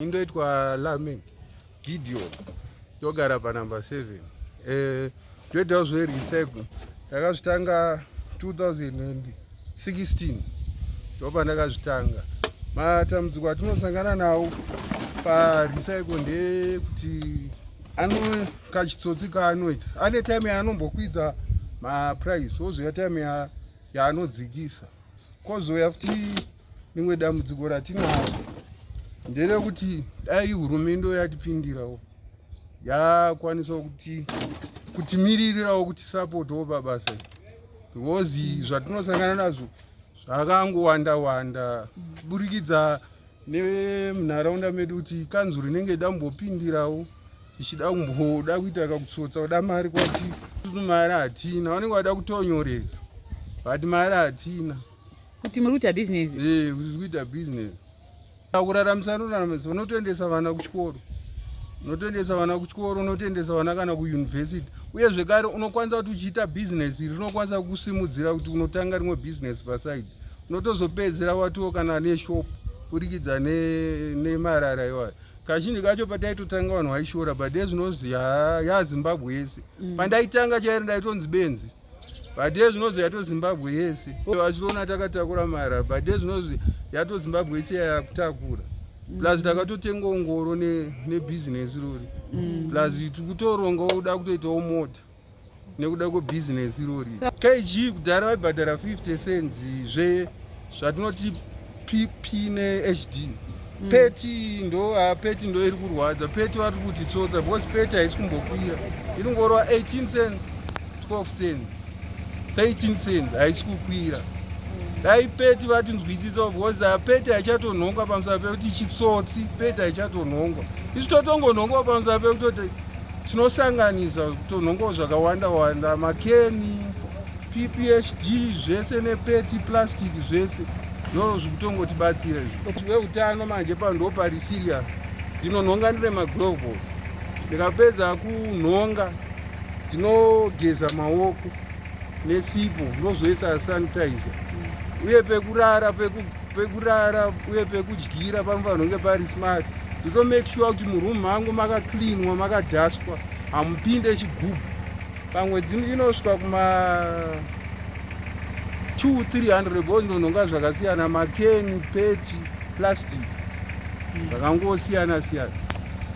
Indoitwa Lamek Gideon, ndogara panumber 7. Toitawo zverecycle. Ndakazvitanga 2016, ndopandakazvitanga. Matambudziko atinosangana nawo parecycle ndeyekuti ano kachitsotsi kaanoita, ane time yaanombokwidza maprice, wozouya time yaanodzikisa. Kozouya futi rimwe dambudziko ratinaro nderekuti dai hurumende yatipindirawo, yakwanisawo kuti kutimiririrawo, kuti sapotawo pabasa, because zvatinosangana nazvo zvakangowanda wanda kuburikidza nemunharaunda medu, kuti kanzuro inenge ida kumbopindirawo, ichida kumboda kuita kakutsotsa, kuda mari kwati mari hatina. Vanenge vada kutonyoresa, but mari hatina. Kuti muri kuita bhizinesi? Eh, kuti kuita bhizinesi, kuraramisa, anoraramisa. Unotoendesa vana kuchikoro, unotoendesa vana kuchikoro, unotoendesa vana kana kuyunivhesiti. Uye zvekare unokwanisa kuti uchiita bhizinesi iri, rinokwanisa kusimudzira kuti unotanga rimwe bhizinesi paside, unotozopedzera watiwo kana neshop burikidza nemarara iwayo. Kazhinji kacho pataitotanga vanhu vaishora, but ezvinozvi yaZimbabwe yese. Pandaitanga chairo ndaitonzi benzi, but ezvinozvi yato Zimbabwe yese vachiona takatakura marara, but ezvinozvi yato Zimbabwe yese yakutakura. Plus takatotengawo ngoro nebhizinesi rori. Plus tikutorongawo kuda kutoitawo mota nekuda kwebhizinesi rori. Kg kudhara vaibhadhara 50 cents, zve zvatinoti PP neHD. PET ndo PET ndo iri kurwadza. PET vari kuti tsotsa, because PET haisi kumbokwira, iri kungorova 18 cents, 12 cents, 13 cents, haisi kukwira. Dai PET vatinzwisisa, because PET haichatonhongwa pamusana pekuti chitsotsi. PET haichatonhongwa, isu totongonhongwa pamusana pekutoti tinosanganisa kutonhongawo zvakawanda wanda, makeni, PPHD zvese nePET plastic zvese, ndo zvikutongotibatsira izvi. Veutano manje pano pari serious. Ndinonhonga ndine magloves. Ndikapedza kunhonga ndinogeza maoko nesipo, ndozoisa sanitizer. Uye pekurara, pekurara uye pekudyira panofanira kunge pari smart. Ndotomake sure kuti muroom mangu makacleanwa, makadhaswa, hamupinde chigubhu. Pamwedzi inosvika kuma 2 300, because ndonhonga zvakasiyana, makeni, PET, plastic, zvakangosiyana siyana.